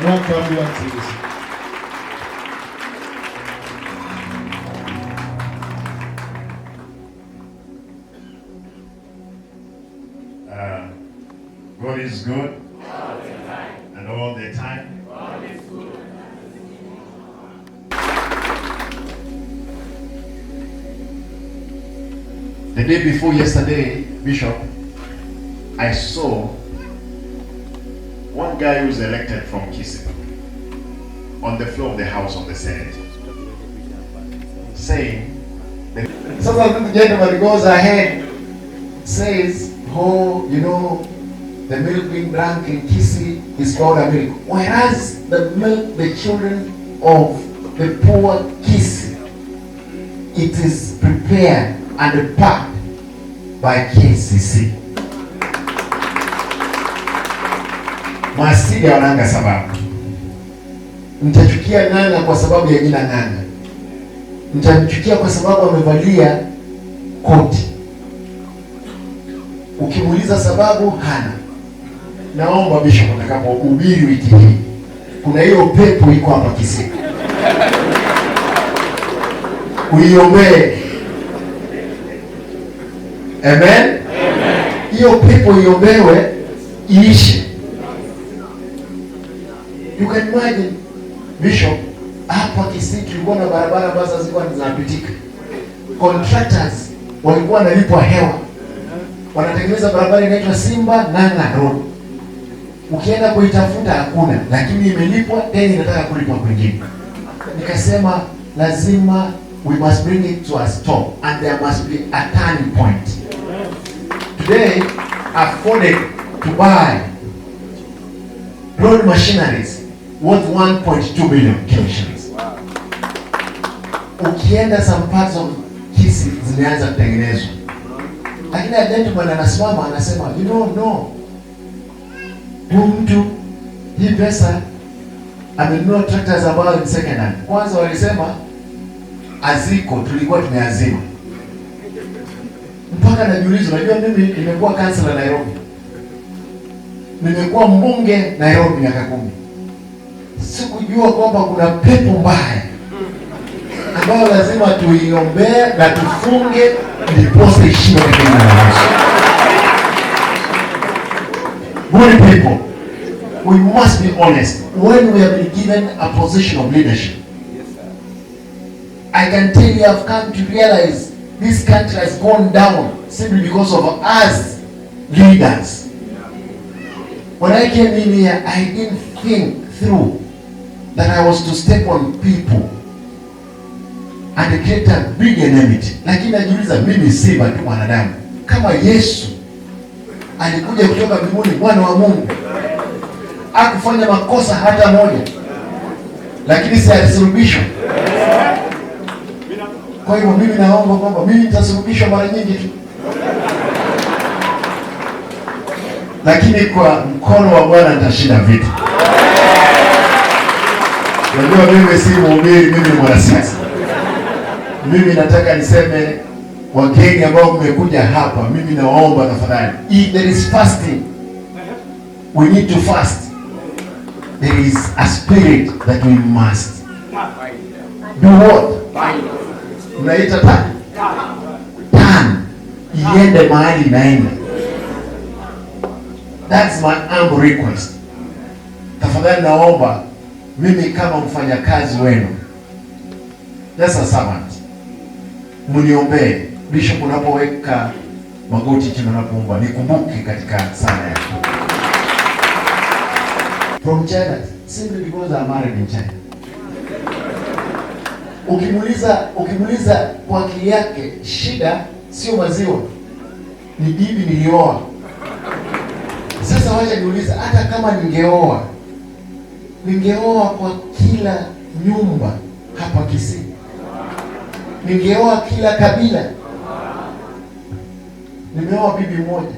More ambulance service. God is good and all the time. The day before yesterday, Bishop, I saw one guy who's elected from Kisii on the floor of the House of the Senate saying, Sasa this gentleman goes ahead, says, oh, you know, the milk being drunk in Kisii is called a milk. Whereas the milk, the children of the poor Kisii, it is prepared and packed by KCC. Masidi wananga sababu. Mtachukia Ng'ang'a kwa sababu ya jina Ng'ang'a. Mtamchukia kwa sababu amevalia koti. Ukimuuliza sababu hana. Naomba Bishop atakapohubiri wiki hii, kuna hiyo pepo iko hapa Kisii, uiombee. Amen. Hiyo pepo iombewe iishe. You can imagine Bishop, hapa Kisii tulikuwa na barabara ambazo zilikuwa zinapitika. Contractors walikuwa wanalipwa hewa, wanatengeneza barabara inaitwa Simba Ng'ang'a Road. Ukienda kuitafuta hakuna, lakini imelipwa tena, inataka kulipwa kwingine. Nikasema lazima we must bring it to a stop and there must be a turning point. Today afforded to buy road machineries worth 1.2 billion Kenya shillings. Ukienda some parts of Kisii zimeanza kutengenezwa, lakini a gentleman anasimama anasema, you know, no, huyu mtu hii pesa amenunua tractors ambazo ni second hand. Kwanza walisema aziko, tulikuwa tumeazima. Mpaka najiuliza, unajua mimi nimekuwa councillor Nairobi, nimekuwa mbunge Nairobi miaka 10, sikujua kwamba kuna pepo mbaya ambayo lazima tuiombee na tufunge ndiposa ishindwe katika jina la Yesu. Good people, we must be honest. When we have been given a position of leadership, I can tell you I've come to realize this country has gone down simply because of us leaders. When I came in here, I didn't think through that I was to step on people and create a big enmity. Lakini najiuliza mimi si tu mwanadamu. Kama Yesu alikuja kutoka mbinguni, mwana wa Mungu, hakufanya makosa hata moja, lakini si alisulubishwa? Kwa hivyo mimi naomba kwamba mimi nitasulubishwa mara nyingi tu, lakini kwa mkono wa Bwana nitashinda vita. Unajua mimi si mhubiri, mimi ni mwanasiasa. Mimi nataka niseme wageni ambao mmekuja hapa, mimi nawaomba tafadhali, if there is fasting, we need to fast. There is a spirit that we must do what? Mnaita turn, iende mahali inaenda. That's my humble request. Tafadhali naomba mimi kama mfanyakazi wenu, just a servant, mniombee. Bishop, unapoweka magoti chini unapoomba, nikumbuke katika sala yako. From China, simply because I'm married in China. Ukimuuliza kwa akili yake, shida sio maziwa, ni bibi nilioa. Sasa wacha niulize, hata kama ningeoa, ningeoa kwa kila nyumba hapa Kisii, ningeoa kila kabila. Nimeoa bibi moja.